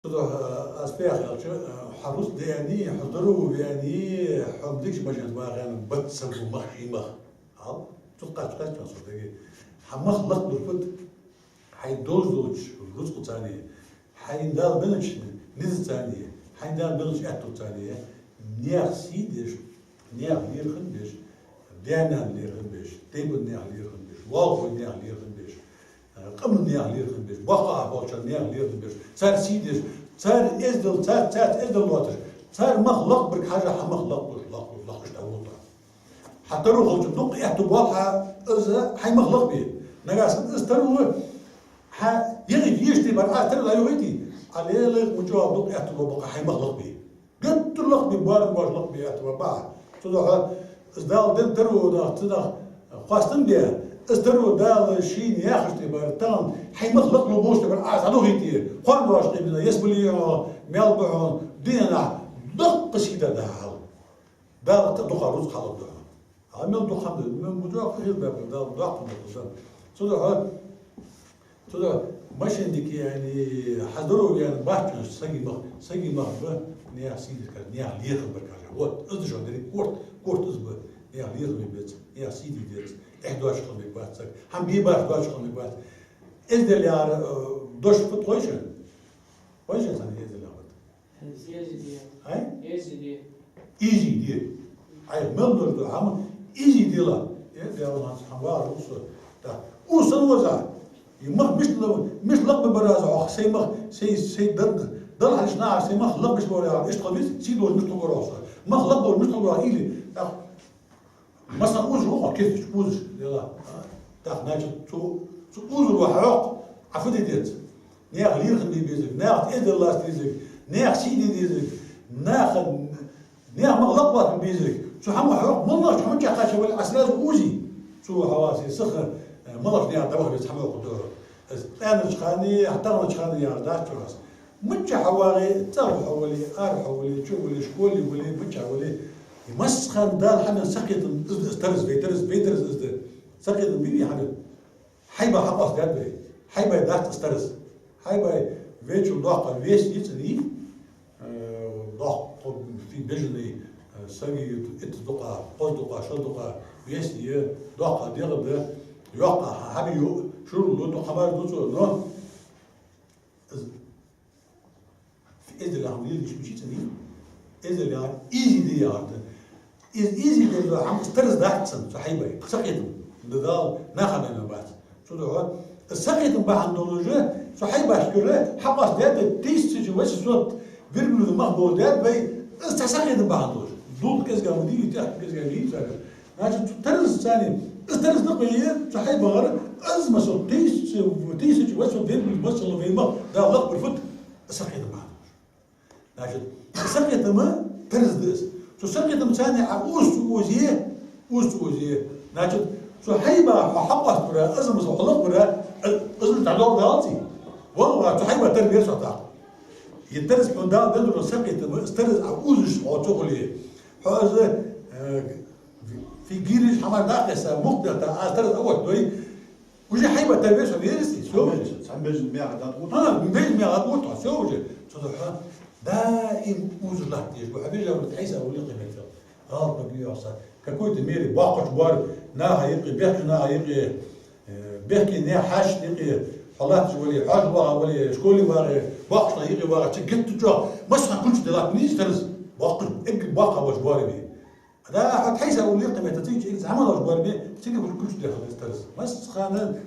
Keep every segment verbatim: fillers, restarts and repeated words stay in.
Цудухьа, э, аз фу йоах аьлча, э, хьо рузкъа даьннадий, хьо здоровый ваьннадий, хьо дикача маженца вагӀа аьнна, бац, са бу мах, ший мах. Хьал, цу кхаччалца со даге. Хьа мах лакхбар фуд? Хьай долаш долча рузкъаца, хьайна Дала беллача низаца, хьайна Дала беллача аьттув цани, наьха сий деш, наьха лерхӀам беш, даь-наьна лерхӀам беш, тайпан наьха лерхӀам беш, лоалахой наьха лерхӀам беш, э, къаман наьха лерхӀам беш, боккхагӀа болчар наьха лерхӀам беш, цар сий деш, цар эздел, цар, царца эздел лоацаш, цар мах лакхбарга хьежжа, хьа мах лакхбеш, лакхбеш, лакхбеш дӀаволла. Хьа таро хилча дукха аьттув боал хьа, из хьай мах лакхбе. Нагахьа санна из таро хьа егӀийта езаш тӀа бар, аз таро дӀаюгӀийтий, Ӏа лелайх мучӀоагӀа дукха аьттув боал бакъахьа хьай мах лакхбе. Геттара лакхбе, боарам боацаш лакхбе аьттув боал бакъахьа. Цудухьа из Дала денна таро нах, цу нах хоастам бе, из таро Дала шийна яхаш тӀа бар, тахан хьай мах лакхлу болаш тӀа бар, аз дӀадохийте, кхоана доагӀаш къемана, ес бале хьона, маьл ба хьона, дийнахьа дукха сий да хьа. Дала тӀа дукха рузкъа хьалургда хьона. А мел дукха хӀама да, мел мучӀоагӀа хила баьб, Дала доккха да. Цудухьа, цудухьа машен дика яьннадий, хьа здоровье яьннадий, бац хьона сага мах, сага мах ба, наьха сий деш кхаж, наьха лерхӀам бар кхаж. Вот, из да шоана деррига корта, корта из ба, наьха лерхӀаме беза, наьха сий де деза, эхь доацаш хила мегаргбац саг, хӀама бе башха доацаш хила мегаргбац. Эздел яхар, э, дош фуд хой шоана? Хой шоана цхьанне эздел яхар? Эздел. Ай? Эздел. Эздел. Ай, мел дош да хӀама, эздел. Э, Даьла, хӀанз хӀама вагӀар ва со. Да. Укх санна ваза. Из мах мишта ла-, мишта лакхбе бар аз, ох, сай мах, сай, сай дар-, Дала хьалхашка нагахьа сай мах лакхбеш бар яхар, иштта хила веза, сий долаш мишта хургвар со. Мах лакхболаш мишта хургвар или, да. Масала, узаш ва хьо киртача, узаш, дела. Так, значит, цу, цу узар ва хьокх, Ӏа фу де деза? Наьха лерхӀам бе безарг, наьха эздел лаца дезарг, наьха сий де дезарг, наьха, наьха мах лакхбе безарг. Цу хӀама хьокх, моллагӀча хӀаман чу кхаьча вале, Ӏа сразу узи. Цу хьаваси саха, э, моллагӀча наьха дӀаваха веза хӀама хьокх дора. Из къаьнача хана, хьатагӀнача хана яхаш дац чу аз. Миччахьа вагӀе, цӀагӀа хьо вале, ара хьо вале, чу вале, школе вале, миччахьа вале, и массахана Дала хьанна сакхетам из да, из тараз, вай тараз, вай тараз из да. Сакхетам бий вай хьанна? Хьайбай хьакъоастадаьд вай. Хьайбай дац из тараз. Хьайбай вайчул доккха вес йицаний, э, доккха фи бежаний, э, саги итт дукха, кхозза дукха, шозза дукха вес я, доккха дегӀ да, йоккха хьаби ю, шурал ду, дукха хабар ду цо, но из Эздел яхар лелаш мича цӀена? Эздел яхар изи де яхар да. Из изи де да хӀама, из тараз дац цун, цу хьайбай. Сакхетам. Да Дала наха мел бац. Цудухьа, из сакхетам бахьан долаш, цу хьайбашкара хьакъоастадаьд, тысяча восемьсот верблюда мах бола даьд вай, из цхьа сакхетам бахьан долаш. Дулх кӀезига ма дий, тӀехьа кӀезига ма дий царга. Значит, цу тараз цани, из тараз да кхы, цу хьайбагӀара, из масал, тысяча, тысяча восемьсот верблюда мах бола вай мах, да лакхбар фуд, сакхетам бахьан долаш. Значит, сакхетама тараз да из. Цу сакхетам цани Ӏа уз ца узе, уз ца узе. Значит, цу хьайба хьо хьакъоастабара, из масал хьо лакхбара, из уж дӀадоагӀа далаций. Валла, цу хьайба тара вер со тӀаккха. Е тараз хьона Дала денна дола сакхетама, из тараз Ӏа узаш хьо ца хуле. Хьо из, э, фи гириш хӀама даккха са, мукъ даккха, аз тараз а оттадой, уже хьайба тара вер со, верасий, всё уже. Цхьан бежан меха дӀатӀа гӀорт. А, бежан меха дӀатӀа гӀорт, всё уже. Цудухьа даим узаш латта дезаш ба, хьо бежан вар тхьайса вали къемател. ГӀалат ма бе йоах са. Какой-то мере боккхача боарам наха юкъе, бехке наха юкъе, э, бехке наьха хьаьшашта юкъе, хьо латташ вале, хьоаш вагӀа вале, школе вагӀе, боккхача наха юкъе вагӀе, цига геттара чӀоагӀа массахана кулча де латта ма дий из тараз. Боккхача, эггара боккхагӀа болча боараме. Да, хьо тхьайса вали къемател, цига чӀоагӀа зӀамига волча боараме, цига кулча де хила деза из тараз. Массахана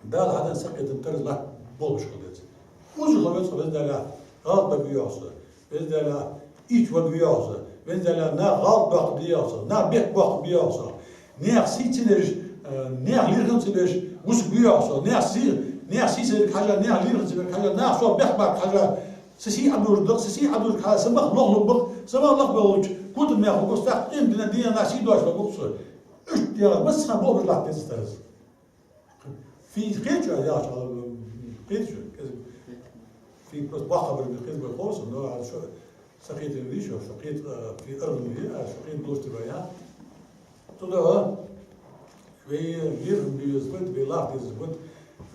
Дала хьаденна сакхетама тараз латта болх беш хила деза. Узаш хила веза, Веза Даьла, гӀалат ма бе йоах со. Веза Даьла, ийрча варгва йоах со. Веза Даьла, наха гӀалат доаккхаргда йоах со. Наха бехк боаккхаргба йоах со. Наьха сий ца деш, э, наьха лерхӀам ца беш вусаргва йоах со. Наьха сий, наьха сий ца дерга хьежжа, наьха лерхӀам ца берга хьежжа, наха со бехк барга хьежжа, са сий Ӏодожаргда-кх, са сий Ӏодожарга хьежжа, са мах лохлургба-кх, са мах лохбелча, котам мех хургва-кх, тӀаккха къемата дийнахьа наха сий доацаш хургва-кх со. Иштта яхаш, массахана болх беш латта деза из тараз. Фи кхеташ а яхаш, кхеташ а, кхеташ. Фи просто боккха хабар, кхеташ ба ховса, но аз шо сакхетам вий шо, шо кхет, а, фи аргӀан вий, аз шо кхет долаш тӀа вай, а? Цудухьа вай лерхӀам бе веза бат, вай лаха деза бат,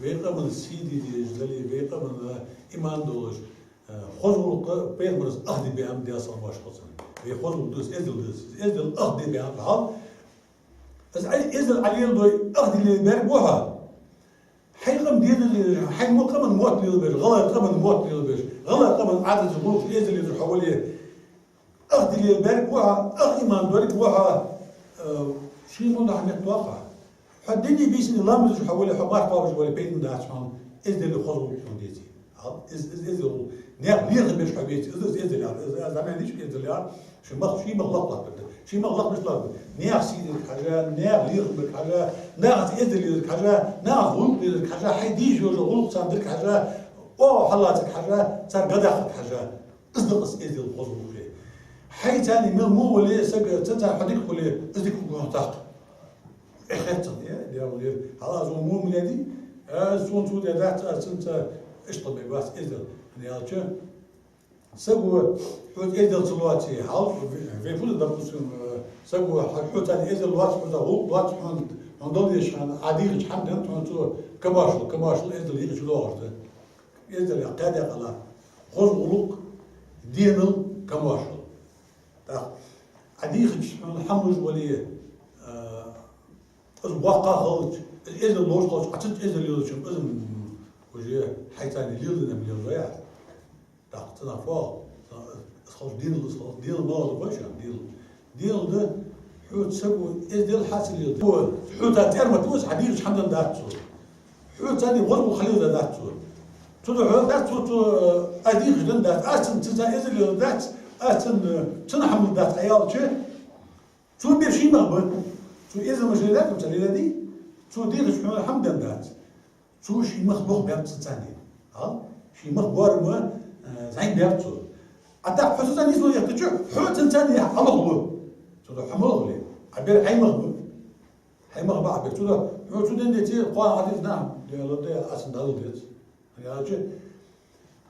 вай къаман сий де дезаш дале, вай къаман иман долаш, Хоза гӀулакх пайхамара ах де баьннаб, Даьла салам-моаршал хилда цунна. Вай хоза гӀулакх да из, эздел да из. Эздел ах де баьннаб хьал. Из Ӏа-, эздел Ӏа леладой, ах де лелабаьрг ва хьо. Хьай къам дезал лелабеш, хьай мо къаман мотт лелабеш, гӀалгӀай къаман мотт лелабеш, гӀалгӀай къаман Ӏадаташ, гӀулакхаш, эздел лелабеш хьо вале, ах де лелабаьрг ва хьо, ах иман дорг ва хьо, э, ший мо нах меттавоаккх хьо. Хьо дийнахьеи бийсанеи ламаз деш хьо вале, хьо марха кхоабаш вале, пайда дац хьона, эздел, хоза гӀулакх хьона деце. Хьал, из, из, эздел гӀулакх. Наьха лерхӀам беш хьо веце, из, из эздел яр, из, из заман дича эздел яр. Ший мах, ший мах лакхбаккхар да. Ший мах лакхбеш лар да. Наьха сий дергда хьажа, наьха лерхӀам бергда хьажа, наьха эздел лергда хьажа, наьха гӀулакх лергда хьажа, хьай дийша йола гӀулакх царна дергда хьажа, оаха хьаллацаргда хьажа, царга дахаргда хьажа. Из да-кх из эздел, хоза гӀулакх. Хьайца мел во вале, саг, цунца хьо дика хуле, из дика хургва хьона тӀаккха. Эхь хет цунна, э, Даьла лер. Хьал аз во муъмин ди, э, сона цо даь дац, аз цунца иштта хила мегаш вац эздел. ХӀана аьлча, саго хьоца эздел ца лоаце, хьал, ве-, вай фу да, допустим, э, саго хьо-, хьоца эздел лоац, хьоца гӀулакх лоац, хьона, хьона Дала везача хана, Ӏа дийхача хӀама денна, хьона цо камоаршал, камоаршал, эздел юкъе чудоагӀаш да. Эздел яха кхаь даькъала: хоза гӀулакх, денал, камоаршал. ТӀаккха Ӏа дийхача хьона хӀама луш вале, а, из боккха хилча, из эздел ловш хилча, Ӏа цунца эздел лелача, из, м, уже хьайца леладенна леладой Ӏа. ТӀаккха цунах фу оал? Из хилча денал, из хилча денал ма оал, хой шоана, денал. Денал да, хьоца саго эздел хьа ца леладе. Хьоца цӀермат ва из, хьа дийхача хӀама денна дац цо. Хьоца цхьанне гӀозбух хьалелдаь дац цо. Цудухьа дац цо, цо, э, аз дийхача денна дац, аз цун, цунца эздел леладаь дац, аз цун, э, цун хӀама леладаь дац Ӏа аьлча, цо бер ший мах ба. Цо эздел мел леладаьд, цо леладий, цо дийхача хьона хӀама денна дац. Цо ший мах лохбаьб цунца цхьанне. Хьал? Ший мах боарам, э, зӀамига баьб цо. А тӀаккха хьо цунца нийсло яхтача, хьо цунца цхьанне Ӏа лохлу. Цудухьа хьо ма лохле. Ӏа бер хьай мах ба. Хьай мах ба Ӏа бер. Цудухьа хьо цо денна деце, кхоана хьадис нах, Даьла да, аз цунна дӀалургдец. ХӀана аьлча,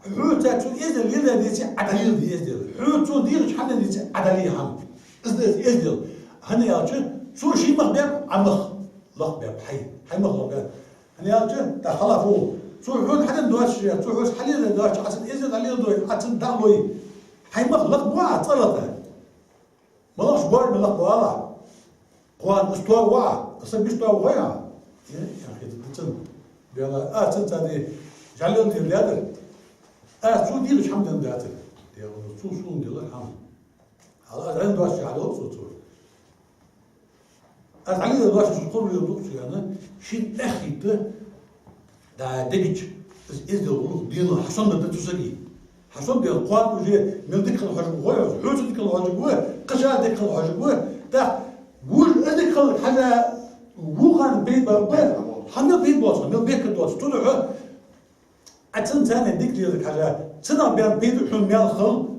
хьоца цо эздел леладаь деце, Ӏа дӀалеладе эздел. Хьоца цо дийхача хӀама денна деце, Ӏа дӀале хӀама. Из да из эздел. ХӀана аьлча, цо ший мах баьб, Ӏа мах лакхбаьб, хьай, хьай мах лакхбаьб. ХӀана аьлча, тӀаккха хьалха фу? Цо хьона хьаденна доацаш, цо хьоца хьалелдаь доацаш, Ӏа цунна эздел дӀалеладой, Ӏа цунна дӀа а лой. Хьай мах лакхбу Ӏа, цӀа лата. МалагӀча боараме лакхбу Ӏа? Кхоана из тоаву Ӏа, из са биш тоаву хой Ӏа? Э, яхийтаргда цунна. Даьла, аз цунца де жӀалел дер даьдар. Аз цо дийхача хӀама денна дацар. Даьла, цо сона делар хӀама. Хьал аз Ӏа денна доацаш хьадоал цо, цо. Аз Ӏа леладаь доацаш кхоана леладу цо, аьнна, шийна эхь хийтта, да, дегача, из эздел, гӀулакх, денал хьасомадаьд цу сага. Хьасомадаь, кхоана уже мел дика хила хьожаргва хой, хьоца дика хила хьожаргва, кхычарца дика хила хьожаргва. ТӀаккха вож из дика хиларга хьажа, вокхарна пайда ба, хьа мел пайда боацаш, мел бехк доацаш. Цудухьа Ӏа цунца цхьанне дика леларга хьажа, цунах баьнна пайда хьона маьл хул,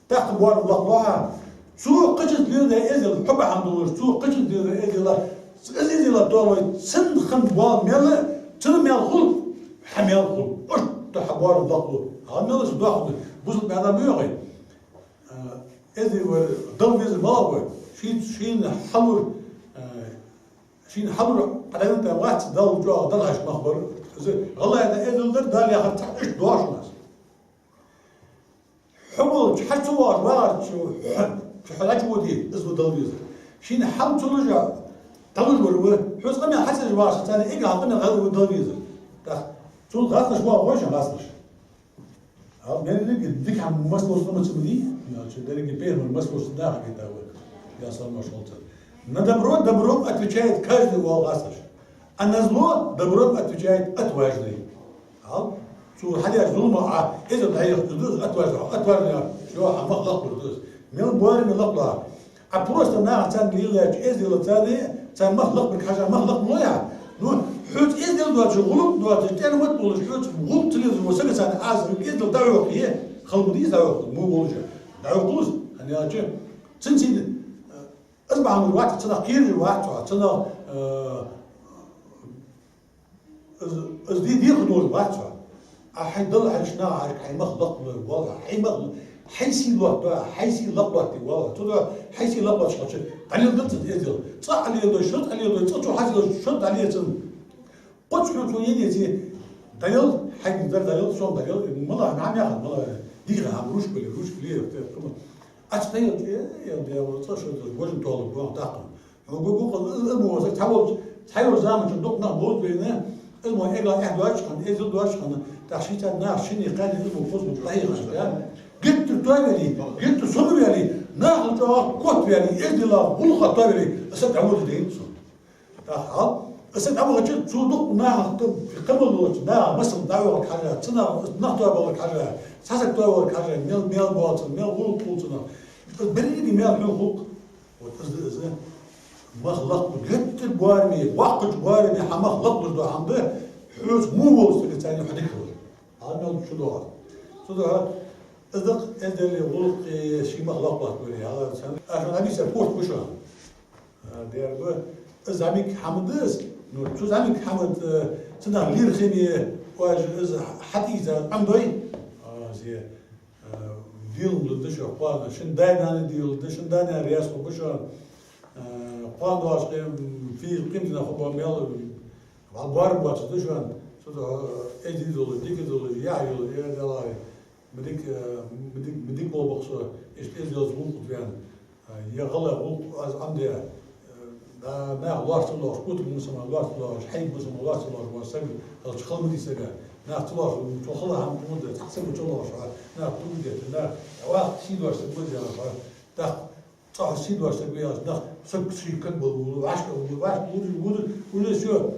тӀаккха боарам лакхлу Ӏа. Цо кхычунца леладаь эздел хьо бахьан долаш, цо кхычунца леладаь эздел, из эздел тоалой, цунна хинна бола маьл, цунна маьл хул, хьа маьл хул. Иштта хьа боарам лакхлу. Хьа маьл из дохаду. Бусалба адам ма йоагӀий. Э, эздий вар, Дала везар малагӀа ва? Ший, шийна хьалур, э, шийна хьалур Ӏа дӀаденна тӀа вац, Далла чӀоагӀа Далла хьаьша мах бар. Из гӀалгӀай да эздел дар, Дала яхар цхьа иштта доагӀаш ва из. Хьо волча, хьо ца воагӀаш вагӀарча, хьо, хьо дӀачуводе, из ва Далла везар. Шийна хьал ца луш, дӀалуш вар ва, хьоца къамаьл хьа ца деш вагӀаш, царна эггара хьалха къамаьл хьадер ва Далла везар. ТӀаккха цул гӀазнаш ва хой шоана, гӀазнаш. А беррига дика хӀама масло ца ма ца ма дий, значит, беррига пайхамар масло ца даха гита ва. Я салмаш холца. На добро добром отвечает каждый, оал гӀазнаш. А на зло добром отвечает отважный. Хьал? Цо хьадаьча зулама Ӏа эздел дӀаяхача, из да из отважный, отважный, шо хьа мах лакхбар да из. Мел боараме лакхлу Ӏа. А просто наха царна лелаяьча эзделаца, царна мах лакхбарга хьажа, мах лакхбу лой Ӏа? Ну, хьоца эздел доацаш, гӀулакх доацаш, тӀема мотт болаш, хьоца гӀулакх ца лелаш вола саг царна аз хьога эздел дӀайохае, хала ма дий из дӀайохалуш, во волаш дӀайохалуш, хӀана аьлча, цун сий, э, из бахьан долаш вац, цунах кхераш вац хьо, цунах, э, Из, из де дехар долаш вац хьо. А хьай Далла хьежача наха хьажаргва, хьай мах лакхлой, валлахӀи, хьай мах, хьай сий лоаттабе, хьай сий лакхлоаттабе, валлахӀи. Цудухьа хьай сий лакхлоатташ хилча, дӀалеладе цунна эздел. ЦӀагӀа Ӏа леладой, шозза Ӏа леладой, цӀагӀа цо хьаделча, шозза дӀале цунна. Кхоачаш хьона цо енеце, дӀалел, хьайга дар дӀалел, сона дӀалел, малагӀа, нахьа мехад, малагӀа. Дийха хӀама, ручка ле, ручка ле, те, кхы ма. Ац тайна, э, я, я, вот, цо шо, гожин толу, гон, тахкам. Гу, гу, гу, э, э, бо, саг, цхьа волча, цхьайолча заман чу дукха нах боз вайна, э, мо, эгла, э, доач хана, э, зил доач хана, так ши цхьа нах, шини, кхани, э, бо, кхоз, бо, тайна, да? Геттара тоавели, геттара сомавели, нахал чӀоагӀа котвели, э, дила, гулха тоавели, э, саг дӀавода дейна цо. ТӀаккха хьал, из саг дӀавахача, цу дукха нахах тӀа, кхы мел долча наха масал дӀавахар хьажа, цу наха нах тоабалар хьажа, цхьа саг тоабалар хьажа, мел, мел боацар, мел гӀулакх хул цунах. Из беррига мел хьона хул-кх. Вот из, из мах лакхлу, геттара боараме, боккхача боараме хьа мах лакхлуш дола хӀама да, хьоца во волча сагаца цхьана хьо дика хилар. Хьа мел чудоагӀа. Цудухьа из да-кх эздели, гӀулакхи, ший мах лакхбаккхалури, хьалар цхьана. Аз шоана хьабийца похӀма ба шоана. А, дера ба, из зӀамига хӀама да из, ну, цу зӀамига хӀаман, э, цунах лерхӀаме, оаш из хьатӀаийца Ӏомадой, а, зе, э, дилла да шо, кхоана, шун даь-нана дилла да, шун даь-нана раьза хургба шоана, э, кхоана доагӀаш къем-, фи-, къематдийнахьа хургба мел, вал боарам боацаш да шоана, цудухьа, э, эздий долаш, дика долаш, яхь йолаш, э, Даьла, ма дика, э, ма дика, ма дика болх баьб со, иштта эздел гӀулакх ваьнна. Э, е гӀалгӀай гӀулакх аз Ӏомадаь, э, да, нах лоархӀаш ца лоархӀаш, котам мусама лоархӀаш ца лоархӀаш, хьайба мусама лоархӀаш ца лоархӀаш, вар саг, хала чу хала ма дий сага. Нах ца лоархӀаш, цу хала хӀама хӀама да, цхьа саг ца лоархӀаш, нах тугу детта, нах ваха сий доацаш саг ма дий, тӀаккха цӀагӀа сий доацаш саг ваьлча, нах саг ший кан бала вула, вӀашка вула, вӀашка вула, вула, вула, всё.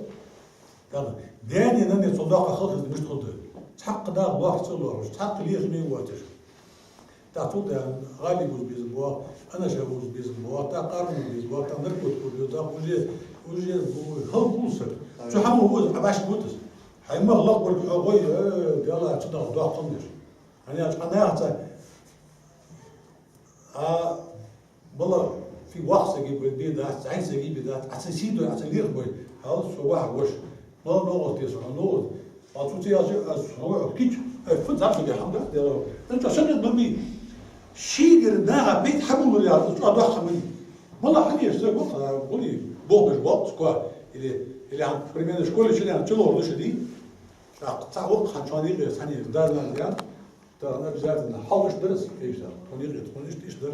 ТӀаккха даьна, нанна цул доккха халхизна мишта хургда? Цхьаккха нах лоархӀаш ца лоархӀаш, цхьаккха лерхӀаме воацаш. ТӀаккха цул тӀехьа гӀали вувза безам боагӀа, анаша вувза безам боагӀа, тӀаккха къарман безам боагӀа, тӀаккха наркотик вувза безам, тӀаккха уже, уже хӀалаквувл саг. Цу хӀаман вувза, Ӏа башха вутас. Хьай мах лакхварг хьо гӀой, э, Даьла, цу дагӀа доккха хӀама деш. ХӀана аьлча Ӏа наха ца А, мала, фи вах саги бой, бе дац, зӀамига саги бе дац, Ӏа цун сий дой, Ӏа цун лерхӀ бой, хьал со ваха вош. Мала новкъост те со, хьо новкъост. А цу ца яьлча, а со ваха кич, э, фу зам саги хӀама да, дела. Эн цо шагӀа ма бий. Шийгара наха бейт хьабуллар яр, цо дохка ма дий. Мала хьанеш саг ваха, гули, бохбеш ваха, скоро. Или, или хьан, примерно, школе чилен, чилор душа ди. Так, ца ваха, хьан чони гӀе, хьанеш, да, да, да. Так, обязательно, хьал иш дарас, конечно, тхуни гӀе, тхуни иш, иш дар.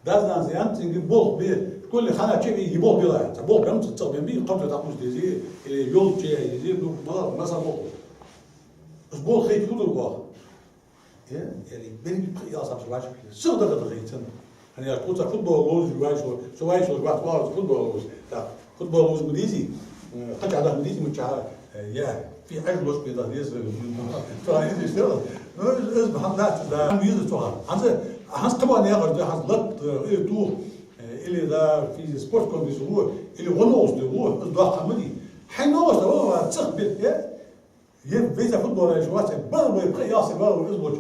Даь-нанас яьннай цунга болх бе, школе хьалча ве, е болх бе лаьца. Болх бе, ца, ца бе, би, кхоачаш дӀахьуш дези, или йолча дези, ну, мала, маса болх. Из болх хӀаьта фу дар ваха? Э, яли, бери пхи ялсам вач. Сагъ дагадагӀа хӀаьта. ХӀана аьлча тхоца футбол ловзаш вач, со вач, со вац, вац, футбол ловзаш. Так. Футбол ловза ма дези, э, кхача даха ма дези, мичча, э, я, фи Ӏаж лош бе даха деза, э, фа дези, что? Ну, из, из Мухьаммад, да, виза цохар. ХӀанз, хӀанз таба не гӀар, да, хӀанз лат, э, или тух, э, или, да, фи спортком виза гу, или гӀо новкъост де гу, из дохка ма дий. Хьай новкъост, ва, ва, цах бе, э? Е веза футбол играть вац, бала вай пхи ялсам ваха из лоч.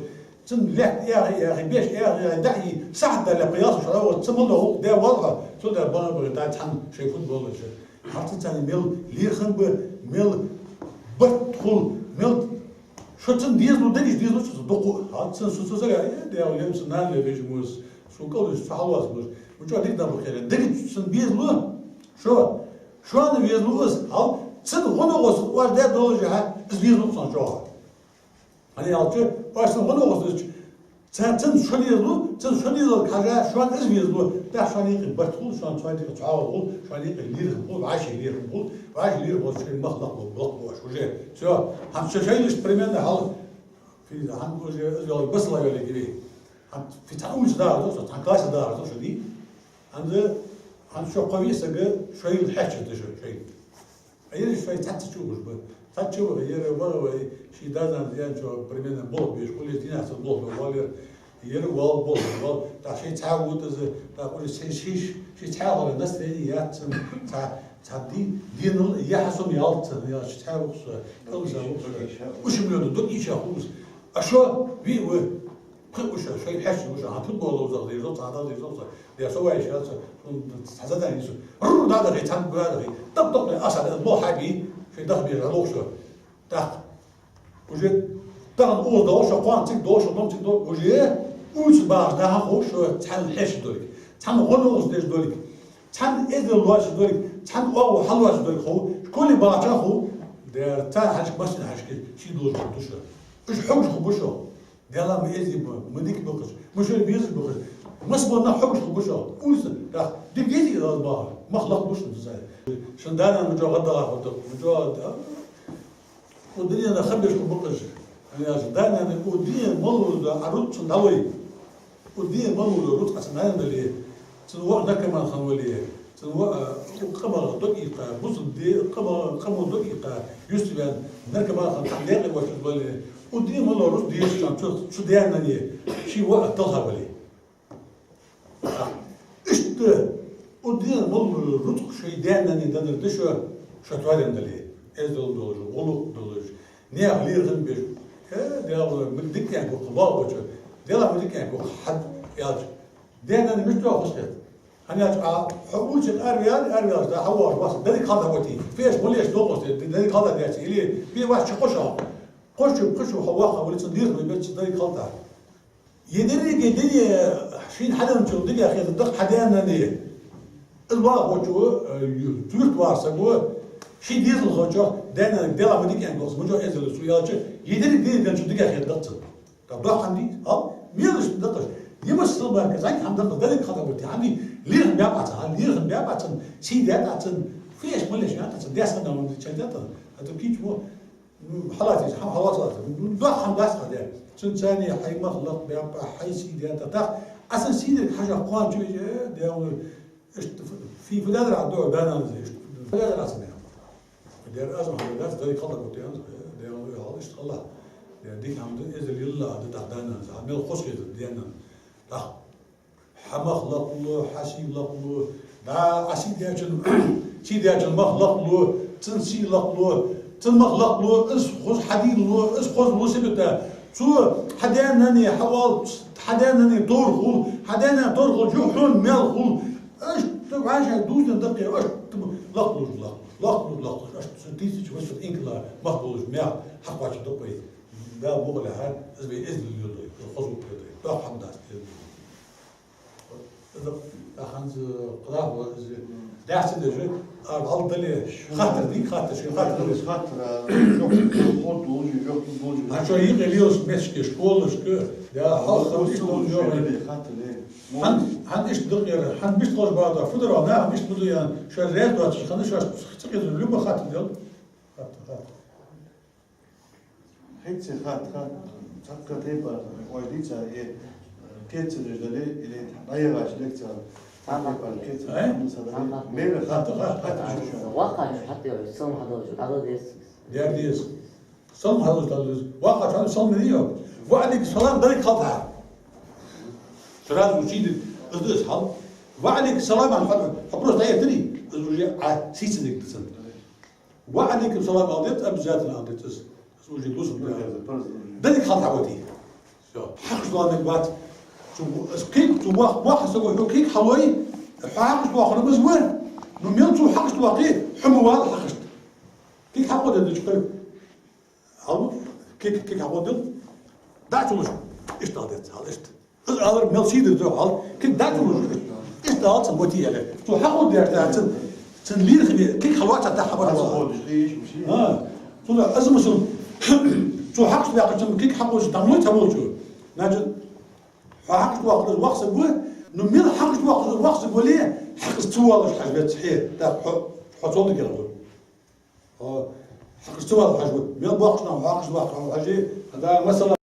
Цун лехк яхи, яхи, беш яхи, яхи, дахи, сахьат дале пхи ялсам шо ваха, цун мало гӀулакх де валха, цу да бала бара да цхьан шоай футбол играть. Хьал цун цхьан мел лерхӀам ба, мел барт хул, мел шо цун дезалу дагиш дезалу цу дукху. Хьал цун су цу сага, э, де лем цун нан ле беш мус, су калдуш цу хьалвас мус. Учо дик да бахера. Дагиш цун безалу, шо Шоана везалу из, хьал, цун гӀо новкъост оаш даь долаш хьа, из везалу цун чӀоагӀа. ХӀана аьлча, оаш цун гӀо новкъост дича, цун, цун шо дезалу, цун шо дезалга хьажа, шоана из везалу, тӀаккха шоана юкъе барт хул, шоана цхьа дика цхьа гӀо хул, шоана юкъе лерхӀам хул, вӀаши лерхӀам хул, вӀаши лерхӀам хул, шоай мах лакхбу, лакхбу оаш уже. Всё, хӀанз шо шоай лиш примерно хьал, фи-, хӀанз уже из йолга басла йолга гири. ХӀанз фи цхьан улице дахар да со, цхьан классе дахар да со, шо дий? ХӀанз, хӀанз шо кхо-виъ саг шоайла хьаьча да шо, шоайла. А ер шоай цхьацца чу гӀуш ба. Цхьацца чу ваха, ер ваха вай, ший дазан зен чу примерно болх беш, хуле динаса болх бе валер, ер вал болх вал, так шоай цхьа вутаза, так уже шоай, шоай, шоай цхьа вала настроение яц цун, цхьа, цхьа ди-, динал яхьа сом ялц цун, я шоай цхьа вухса, калза вухса, ушимлёна дог иша хус. А шо виъ ва. Пхи уша, шоай хьаьча уша, хьан футбол ловзагӀа дезо, цхьа дагӀа дезо, цхьа. Де со вай шаца, цхьа задание со. Ру, да, да, хи, цхьан гуа, да, хи. Тап, тап, да, аса, да, ло, хьаби, шоай дах бе, лох шо. Так. Уже тахан уз дол шо, кхоан цик дол шо, дом цик дол, уже уц баш, да, хо шо, цхьан хьаьча долик. Цхьан гӀо новкъост деш долик. Цхьан эздел лоацаш долик. Цхьан оагӀув хьалоацаш долик хов. Школе бахача хов. Дера, цхьа хьаьча, массин хьаьча, ший должен душа. Уж хьогаш хубу шо. Даьлах ма эзий ба, ма дика ба-кх уж, ма шоай безаш ба-кх уж. Масса бола нах хьогаш хургба шоана. Улица, тӀаккха дика дезий из бахар? Мах лакхдеш да из. Шун да-нана мичахьа гӀаддахар хьо, мичахьа, да? Укх дунен ха беш хургба-кх уж. ХӀана аьлча да-нана укх дунен мел лур дола рузкъа цунна дӀалой. Укх дунен мел лур дола рузкъа цун нанна дале, цун воӀ наркоман хинна вале, цун воӀ, э, укх къамах дог ийккха, бусалба ди-, къама-, къамо дог ийккха, юставаьнна наркоман хинна, цхьан даькъе воацаш вале, укх дунен мел лур рузкъа дезаш хиннад цу, цу даьна-нанна ший воӀ талха вале. Иштта укх дунен мел лур рузкъа шоай даьна-нанна деннар да шо, шо тоадаьнна дале, эздел долаш, гӀулакх долаш, наьха лерхӀам беш. Э, Даьла, ма дика аьннад-кх, лоалахочо, Даьлах ма дика аьннад-кх хьа, аьлча, даьна-нанна мишта хоза хет? ХӀана аьлча, а, хьо улице араваьле, араваьлча, да, хьавоагӀаш вац, деррига хьалтӀа вати. Феш, моллеш дохлош, деррига хьалтӀа деш, или фе вац, чу кхоша. Кхоша, кхоша хьо вахар вале, цун лерхӀаме беццаш деррига хьалтӀа. Е деррига дуне шийна хьаденначул дикагӀа хетаргда-кх хьа даьна-нанна. Из лоалахочо, э, ю-, юрта вар саго, ший дезалхочох, даьна-нанна, Даьлах ма дика аьннад-кх, мичахьа эздел да цо аьлча, е деррига дуне денначул дикагӀа хетаргда-кх цунна. ТӀаккха доккха хӀама дий? Хьал, мелаш да-кх уж. Е масса хӀама бар-кх, зӀамига хӀама да-кх уж, деррига хьалтӀа бутий. ХӀана дий? ЛерхӀам баьб Ӏа цун, хӀана, лерхӀам баьб Ӏа цун, сий даьд Ӏа цун, феш, моллеш яьннай Ӏа цун, даьсса хӀама да цун, чай даьд Ӏа. А то кийча мо, м, хьалаца, хьа-, хьалаца. Доккха хӀама дац-кх из. Цунца цхьана хьай мах лакхбаьб, хьай сий даьд Ӏа. ТӀаккха Ӏа цун сий дарга хьажа кхоана чу, э, Даьла, иштта фи-, фидадар Ӏа дуӀа даьна-нанна, иштта фидадар Ӏа цун. Дера аз ма хьадац, деррига хьалтӀа бутий, аьннад, э, Даьла, хьал иштта хилалахь. Дера дика хӀама да, эздел лелалахь, да тӀаккха даьна-нанна, хьа мел хоза хетаргда даьна-нанна. ТӀаккха хьа мах лакхлу, хьа сий лакхлу, да, Ӏа сий даьчун, сий даьчун мах лакхлу, цун сий лакхлу, цун мах лакхлу, из хоза хьадийлу, из хоза велосипед. Цо хьа даьна-нанна хьавоал, хьа даьна-нанна товр хул, хьа даьна-нанна товр хул, юха хьона маьл хул. Иштта вӀаший дувзаденна да-кх, иштта лакхлуш, лакхлуш, лакхлуш, лакхлуш, иштта цу тисача-масса инкала мах болаш маьл хьакхоачаргда-кх вай. Дала мукъалехь, из вай эздел леладой, хоза гӀулакх леладой. Доккха хӀама дац эздел. Из хӀанз къаьхьа ва из даьхьа ца деш, а, вӀалла дале, хаттар дий, хаттар, шоай хаттар дале. Хаттар, а, жокх ход долаш, жокх долаш. А шо юкъе лелаш метташка, школашка, я, хьалха хаттар иштта долаш йоагӀий. Хаттар, э. ХӀана, хӀана иштта дакъера, хӀана мишта хоза бада, фу дар, нах мишта буду ян, шоаш раьза доацаш хана, шоаш ца кхетар, любой хаттар дел. Хаттар, хаттар. Хетац хатта, хатта, цхьаккха тайпара, ой, дийца, э, кхетац деш дале, или дӀаяхача лекце, цхьаккха тайпара кхетац деш дале, мера хатта, хатта, хатта, хатта, хатта. Вахача хьатӀа йоагӀаш, салам хьадалаш, дӀадала деза. Дер деза. Салам хьадалаш, дӀадала деза. Вахача хьатӀа салам ма дий. Ва Ӏалайкум салам, деррига хьалтӀа. Сразу учитель, из да из хьал. Ва Ӏалайкум салам, хьо, хьо просто дӀаэттарий, из уже а сийца дика да цун. Ва Ӏалайкум салам ала деза, обязательно ала деза из. Из уже дусар да. Деррига хьалтӀа хьаводе. Всё. Хьоахаш дола наг вац. Цу, из кхы, цу вах-, ваха саго хьо кхы хьалой, хьоахаш доахар из ва. Ну, мел цо хьоахаш доахе, хьо ма вала хьоахаш. Кхы хьакхо деза чу кхы. Хьал, кхы, кхы хьакхо деза. ДӀа ца луш. Иштта ала деза, хьал, иштта. Из алар мел сий да, хьал, кхы дӀа ца луш. Иштта ала цун, воти аьле. Цо хьакхо деза, цун, цун лерхӀаме, кхы хьалвац а тӀа хабар. А, цо да, аз мусул. Цо хьоахаш ваьккхача, кхы хьакхо деза, там лой ца волчу. Значит, хьоахаш ваьккхар вахса гу, ну, мел хьоахаш ваьккхар вахса гуле, хьакхаш ца валаш хьажа веза хье, тӀаккха хьо, хьо цолда гел гу. Хьо хьакхаш ца вала хьажа веза. Мел боккхача наха хьоахаш ваьккхар хьажа, да, масала,